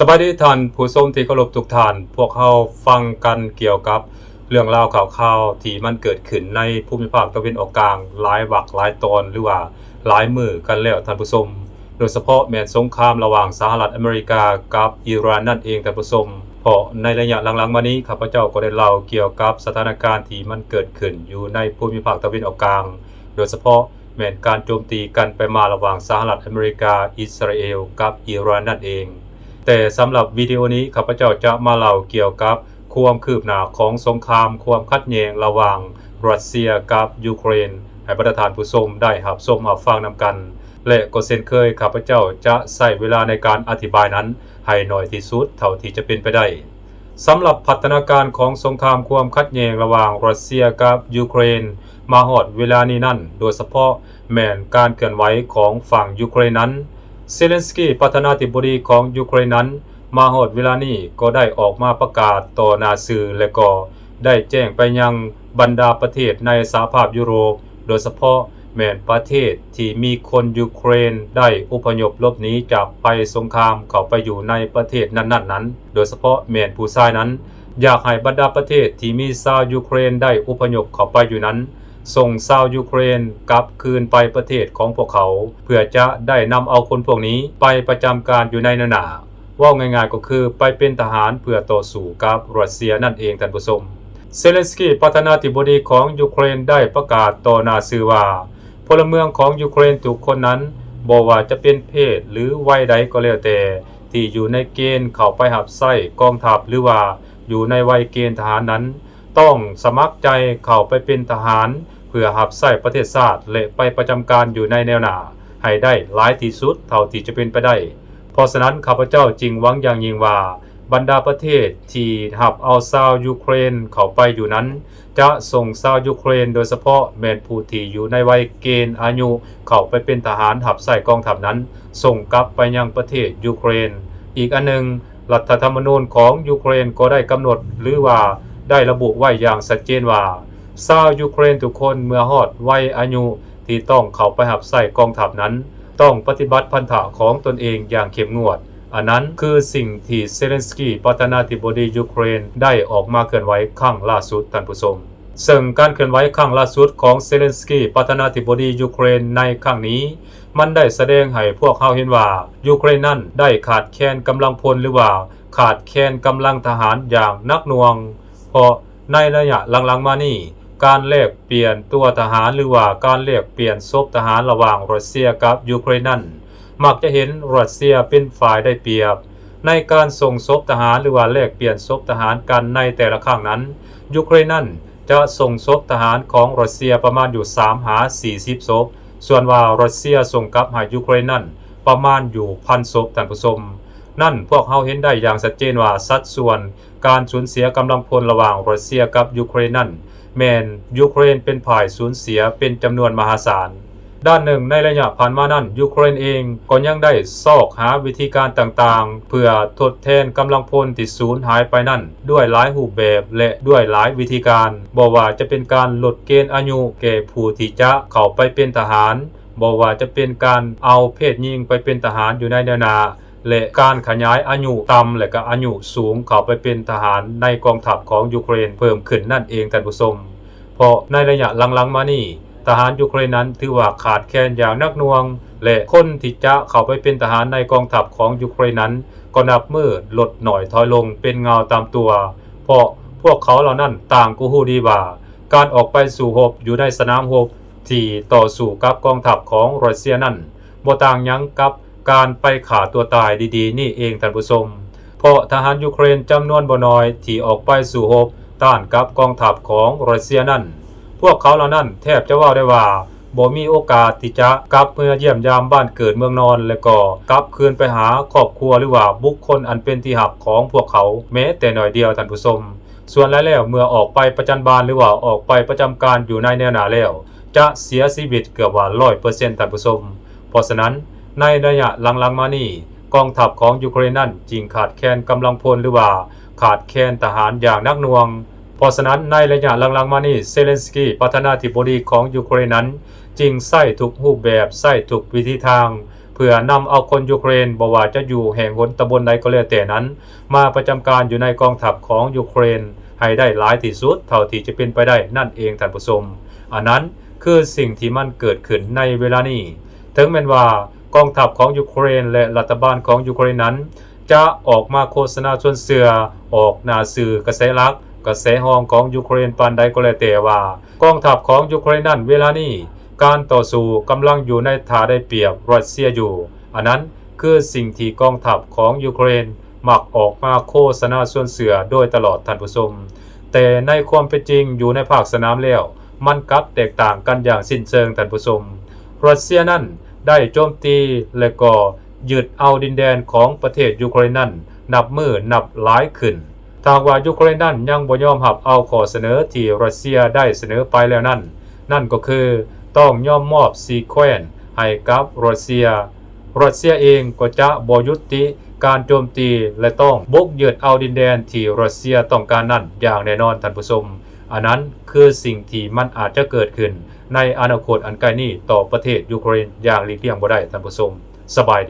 ສະບາຍດີທ່ານຜູ້ຊົມທີ່ເຄົາລົບທຸກທ່ານ, ພວກເຮົາຟັງກັນກ່ຽວກັບເລື່ອງລາວຂ່າວຄາວທີ່ມັນເກີດຂຶ້ນໃນພູມິພາກຕາເວັນອອກກາງຫຼາຍວັກຫຼາຍຕອນ ຫຼືວ່າຫຼາຍມື້ກັນແລ້ວທ່ານຜູ້ຊົມ, ໂດຍສະເພາະແມ່ນສົງຄາມລະຫວ່າງສະຫະລັດອາເມລິກາກັບອີຣານນັ້ນເອງທ່ານຜູ້ຊົມ. ເພາະໃນໄລຍະຫຼັງໆມານີ້ ຂ້າພະເຈົ້າກໍໄດ້ເລົ່າກ່ຽວກັບສະຖານະການທີ່ມັນເກີດຂຶ້ນຢູ່ໃນພູມິພາກຕາເວັນອອກກາງ, ໂດຍສະເພາະ ແມ່ນການໂຈມຕີກັນໄປມາລະຫວ່າງສະຫະລັດອາເມລິກາ, ອິດສະຣາເອລ ກັບອີຣານນັ້ນເອງ. ແຕ່ສຳລັບວິດີໂອນີ້ ຂ້າພະເຈົ້າຈະມາເລົ່າກ່ຽວກັບຄວາມຄືບໜ້າຂອງສົງຄາມຄວາມຂັດແຍ່ງລະຫວ່າງຣັດເຊຍກັບຢູເຄຣນ ໃຫ້ບັນດາທ່ານຜູ້ຊົມໄດ້ຮັບຊົມຮັບຟັງນຳກັນ ແລະ ກໍເຊັ່ນເຄີຍ ຂ້າພະເຈົ້າຈະໃຊ້ເວລາໃນການອະທິບາຍນັ້ນໃຫ້ໜ້ອຍທີ່ສຸດເທົ່າທີ່ຈະເປັນໄປໄດ້. ສຳລັບພັດທະນາການຂອງສົງຄາມຄວາມຂັດແຍ່ງລະຫວ່າງຣັດເຊຍກັບຢູເຄຣນມາຮອດເວລານີ້ນັ້ນ, ໂດຍສະເພາະແມ່ນການເຄື່ອນໄຫວຂອງຝັ່ງຢູເຄຣນນັ້ນ, ເຊເລັນສກີປະທານາທິບໍດີຂອງຢູເຄຣນນັ້ນ ມາຮອດເວລານີ້ກໍໄດ້ອອກມາປະກາດຕໍ່ໜ້າສື່ ແລະ ກໍໄດ້ແຈ້ງໄປຍັງບັນດາປະເທດໃນສະຫະພາບຢູໂຣບ, ໂດຍສະເພາະ ແມ່ນປະເທດທີ່ມີຄົນຢູເຄຣນໄດ້ອົບພະຍົບຫຼົບໜີຈາກໄພສົງຄາມເຂົ້າໄປຢູ່ໃນປະເທດນັ້ນໆນັ້ນ, ໂດຍສະເພາະແມ່ນຜູ້ຊາຍນັ້ນ ຢາກໃຫ້ບັນດາປະເທດທີ່ມີຊາວຢູເຄຣນໄດ້ອົບພະຍົບເຂົ້າໄປຢູ່ນັ້ນ ສົ່ງຊາວຢູເຄຣນກັບຄືນໄປປະເທດຂອງພວກເຂົາ ເພື່ອຈະໄດ້ນຳເອົາຄົນພວກນີ້ໄປປະຈຳການຢູ່ໃນແນວໜ້າ. ເວົ້າງ່າຍໆກໍຄືໄປເປັນທະຫານເພື່ອຕໍ່ສູ້ກັບຣັດເຊຍນັ້ນເອງທ່ານຜູ້ຊົມ. ເຊເລັນສກີປະທານາທິບໍດີຂອງຢູເຄຣນໄດ້ປະກາດຕໍ່ໜ້າສື່ວ່າ ພົນລະເມືອງຂອງຢູເຄຣນທຸກຄົນນັ້ນ ບໍ່ວ່າຈະເປັນເພດ ຫຼື ໄວໃດກໍແລ້ວແຕ່ ທີ່ຢູ່ໃນເກນເຂົ້າໄປຮັບໃຊ້ກອງທັບ ຫຼື ວ່າຢູ່ໃນໄວເກນທະຫານນັ້ນ ຕ້ອງສະໝັກໃຈເຂົ້າໄປເປັນທະຫານ ເພື່ອຮັບໃຊ້ປະເທດຊາດ ແລະ ໄປປະຈຳການຢູ່ໃນແນວໜ້າໃຫ້ໄດ້ຫຼາຍທີ່ສຸດເທົ່າທີ່ຈະເປັນໄປໄດ້. ເພາະສະນັ້ນ ຂ້າພະເຈົ້າຈຶ່ງຫວັງຢ່າງຍິ່ງວ່າ ບັນດາປະເທດທີ່ຮັບເອົາຊາວຢູເຄຣນເຂົ້າໄປຢູ່ນັ້ນ ຈະສົ່ງຊາວຢູເຄຣນ ໂດຍສະເພາະແມ່ນຜູ້ທີ່ຢູ່ໃນໄວເກນອາຍຸ ເຂົ້າໄປເປັນທະຫານຮັບໃຊ້ກອງທັບນັ້ນ ສົ່ງກັບໄປຍັງປະເທດຢູເຄຣນ. ອີກອັນໜຶ່ງ, ລັດຖະທຳມະນູນຂອງຢູເຄຣນກໍໄດ້ກຳນົດ ຫຼື ວ່າໄດ້ລະບຸໄວ້ຢ່າງຊັດເຈນວ່າ ຊາວຢູເຄຣນທຸກຄົນເມື່ອຮອດໄວອາຍຸທີ່ຕ້ອງເຂົ້າໄປຮັບໃຊ້ກອງທັບນັ້ນ ຕ້ອງປະຕິບັດພັນທະຂອງຕົນເອງຢ່າງເຂັ້ມງວດ. ອັນນັ້ນຄືສິ່ງທີ່ເຊເລັນສກີປະທານາທິບໍດີຢູເຄຣນໄດ້ອອກມາເຄື່ອນໄຫວຄັ້ງລ່າສຸດ, ທ່ານຜູ້ຊົມ. ເຊິ່ງການເຄື່ອນໄຫວຄັ້ງລ່າສຸດຂອງເຊເລັນສກີປະທານາທິບໍດີຢູເຄຣນໃນຄັ້ງນີ້ ມັນໄດ້ສະແດງໃຫ້ພວກເຮົາເຫັນວ່າ ຢູເຄຣນນັ້ນໄດ້ຂາດແຄນກຳລັງພົນ ຫຼື ວ່າຂາດແຄນກຳລັງທະຫານຢ່າງໜັກໜ່ວງ, ເພາະໃນໄລຍະຫຼັງໆມານີ້ ການແລກປ່ຽນຕົວທະຫານ ຫຼື ວ່າການແລກປ່ຽນສົບທະຫານລະຫວ່າງຣັດເຊຍກັບຢູເຄຣນນັ້ນ ມັກຈະເຫັນຣັດເຊຍເປັນຝ່າຍໄດ້ປຽບ. ໃນການສົ່ງສົບທະຫານ ຫຼື ວ່າແລກປ່ຽນສົບທະຫານກັນໃນແຕ່ລະຄັ້ງນັ້ນ ຢູເຄຣນນັ້ນຈະສົ່ງສົບທະຫານຂອງຣັດເຊຍປະມານຢູ່ສາມຫາສີ່ສິບສົບ, ສ່ວນວ່າຣັດເຊຍສົ່ງກັບໃຫ້ຢູເຄຣນນັ້ນປະມານຢູ່ພັນສົບ, ທ່ານຜູ້ຊົມ. ນັ້ນພວກເຮົາເຫັນໄດ້ຢ່າງຊັດເຈນວ່າ ສັດສ່ວນການສູນເສຍກຳລັງພົນລະຫວ່າງຣັດເຊຍກັບຢູເຄຣນນັ້ນ ແມ່ນຢູເຄຣນເປັນຝ່າຍສູນເສຍເປັນຈຳນວນມະຫາສານ. ດ້ານໜຶ່ງ, ໃນໄລຍະຜ່ານມານັ້ນ ຢູເຄຣນເອງກໍຍັງໄດ້ຊອກຫາວິທີການຕ່າງໆ ເພື່ອທົດແທນກຳລັງພົນທີ່ສູນຫາຍໄປນັ້ນ ດ້ວຍຫຼາຍຮູບແບບ ແລະ ດ້ວຍຫຼາຍວິທີການ, ບໍ່ວ່າຈະເປັນການລົດເກນອາຍຸແກ່ຜູ້ທີ່ຈະເຂົ້າໄປເປັນທະຫານ, ບໍ່ວ່າຈະເປັນການເອົາເພດຍິງໄປເປັນທະຫານຢູ່ໃນແນວໜ້າ, ແລະ ການຂະຫຍາຍອາຍຸຕ່ຳ ແລະ ກະອາຍຸສູງເຂົ້າໄປເປັນທະຫານໃນກອງທັບຂອງຢູເຄຣນເພີ່ມຂຶ້ນນັ້ນເອງ, ທ່ານຜູ້ຊົມ. ເພາະໃນໄລຍະຫຼັງໆມານີ້ ທະຫານຢູເຄຣນນັ້ນຖືວ່າຂາດແຄນຢ່າງໜັກໜ່ວງ ແລະ ຄົນທີ່ຈະເຂົ້າໄປເປັນທະຫານໃນກອງທັບຂອງຢູເຄຣນນັ້ນ ກໍນັບມື້ລົດໜ້ອຍຖອຍລົງເປັນເງົາຕາມຕົວ, ເພາະພວກເຂົາເຫຼົ່ານັ້ນຕ່າງກໍຮູ້ດີວ່າ ການອອກໄປສູ້ຮົບຢູ່ໃນສະໜາມຮົບທີ່ຕໍ່ສູ້ກັບກອງທັບຂອງຣັດເຊຍນັ້ນ ບໍ່ຕ່າງຫຍັງກັບ ການໄປຂ້າຕົວຕາຍດີໆນີ້ເອງ, ທ່ານຜູ້ຊົມ. ເພາະທະຫານຢູເຄຣນຈຳນວນບໍ່ໜ້ອຍທີ່ອອກໄປສູ້ຮົບຕ້ານກັບກອງທັບຂອງຣັດເຊຍນັ້ນ, ພວກເຂົາເຫຼົ່ານັ້ນແທບຈະເວົ້າໄດ້ວ່າ ບໍ່ມີໂອກາດທີ່ຈະກັບເມືອຢ້ຽມຢາມບ້ານເກີດເມືອງນອນ ແລະ ກໍກັບຄືນໄປຫາຄອບຄົວ ຫຼື ວ່າບຸກຄົນອັນເປັນທີ່ຮັກຂອງພວກເຂົາແມ້ແຕ່ໜ້ອຍດຽວ, ທ່ານຜູ້ຊົມ. ສ່ວນຫຼາຍແລ້ວ ເມື່ອອອກໄປປະຈັນບານ ຫຼື ວ່າອອກໄປປະຈຳການຢູ່ໃນແນວໜ້າແລ້ວ ຈະເສຍຊີວິດເກືອບວ່າຮ້ອຍເປີເຊັນ, ທ່ານຜູ້ຊົມ. ເພາະສະນັ້ນ, ໃນໄລຍະຫຼັງໆມານີ້, ກອງທັບຂອງຢູເຄຣນນັ້ນຈຶ່ງຂາດແຄນກຳລັງພົນ ຫຼື ວ່າຂາດແຄນທະຫານຢ່າງໜັກໜ່ວງ. ເພາະສະນັ້ນ, ໃນໄລຍະຫຼັງໆມານີ້, ເຊເລັນສກີ ປະທານາທິບໍດີຂອງຢູເຄຣນນັ້ນ ຈຶ່ງໃຊ້ທຸກຮູບແບບ, ໃຊ້ທຸກວິທີທາງ ເພື່ອນຳເອົາຄົນຢູເຄຣນ ບໍ່ວ່າຈະຢູ່ແຫ່ງຫົນຕຳບົນໃດກໍແລ້ວແຕ່ນັ້ນ ມາປະຈຳການຢູ່ໃນກອງທັບຂອງຢູເຄຣນໃຫ້ໄດ້ຫຼາຍທີ່ສຸດເທົ່າທີ່ຈະເປັນໄປໄດ້ນັ້ນເອງທ່ານຜູ້ຊົມ. ອັນນັ້ນຄືສິ່ງທີ່ມັນເກີດຂຶ້ນໃນເວລານີ້. ເຖິງແມ່ນວ່າກອງທັບຂອງຢູເຄຣນ ແລະ ລັດຖະບານຂອງຢູເຄຣນນັ້ນ ຈະອອກມາໂຄສະນາຊວນເຊື່ອ ອອກໜ້າສື່ກະແສຫຼັກ, ກະແສຮອງຂອງຢູເຄຣນປານໃດກໍແລ້ວແຕ່ວ່າ ກອງທັບຂອງຢູເຄຣນນັ້ນເວລານີ້ ການຕໍ່ສູ້ກຳລັງຢູ່ໃນທ່າໄດ້ປຽບຣັດເຊຍຢູ່. ອັນນັ້ນຄືສິ່ງທີ່ກອງທັບຂອງຢູເຄຣນມັກອອກມາໂຄສະນາຊວນເຊື່ອໂດຍຕະຫຼອດທ່ານຜູ້ຊົມ. ແຕ່ໃນຄວາມເປັນຈິງຢູ່ໃນພາກສະໜາມແລ້ວ ມັນກັບແຕກຕ່າງກັນຢ່າງສິ້ນເຊີງທ່ານຜູ້ຊົມ. ຣັດເຊຍນັ້ນໄດ້ໂຈມຕີ ແລະ ກໍຍຶດເອົາດິນແດນຂອງປະເທດຢູເຄຣນນັ້ນນັບມື້ນັບຫຼາຍຂຶ້ນ. ຖ້າຫາກວ່າຢູເຄຣນນັ້ນຍັງບໍ່ຍອມຮັບເອົາຂໍ້ສະເໜີທີ່ຣັດເຊຍໄດ້ສະເໜີໄປແລ້ວນັ້ນ, ນັ້ນກໍຄືຕ້ອງຍອມມອບສີ່ແຄວ້ນໃຫ້ກັບຣັດເຊຍ. ຣັດເຊຍເອງກໍຈະບໍ່ຢຸດຕິການໂຈມຕີ ແລະ ຕ້ອງບຸກຍຶດເອົາດິນແດນທີ່ຣັດເຊຍຕ້ອງການນັ້ນຢ່າງແນ່ນອນທ່ານຜູ້ຊົມ. ອັນນັ້ນຄືສິ່ງທີ່ມັນອາດຈະເກີດຂຶ້ນໃນອະນາຄົດອັນໃກ້ນີ້ຕໍ່ປະເທດຢູເຄຣນຢ່າງຫຼີກລ່ຽງບໍ່ໄດ້ທ່ານຜູ້ຊົມ. ສະບາຍດີ.